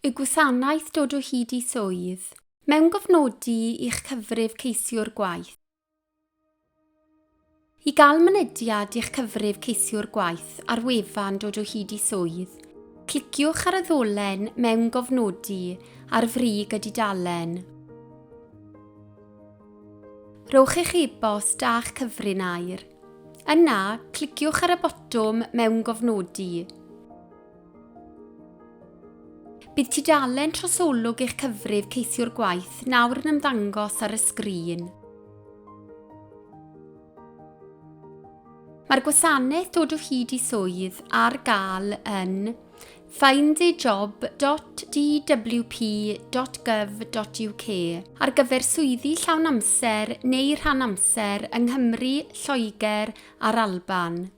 Y gwasanaeth dod o hyd i swydd. Mewngofnodi i'ch cyfrif ceisiwr gwaith. I gael mynediad i'ch cyfrif ceisiwr gwaith ar wefan Dod o Hyd i Swydd, cliciwch ar y ddolen Mewngofnodi ar frig y dudalen. Rhowch eich e-bost a'ch cyfrinair. Yna, cliciwch ar y botwm Mewngofnodi. Bydd tudalen trosolwg eich cyfrif ceisiwr gwaith nawr yn ymddangos ar y sgrin. Mae'r gwasanaeth dod o hyd i swydd ar gael yn findajob.dwp.gov.uk ar gyfer swyddi llawn amser neu rhan amser yng Nghymru, Lloegr a'r Alban.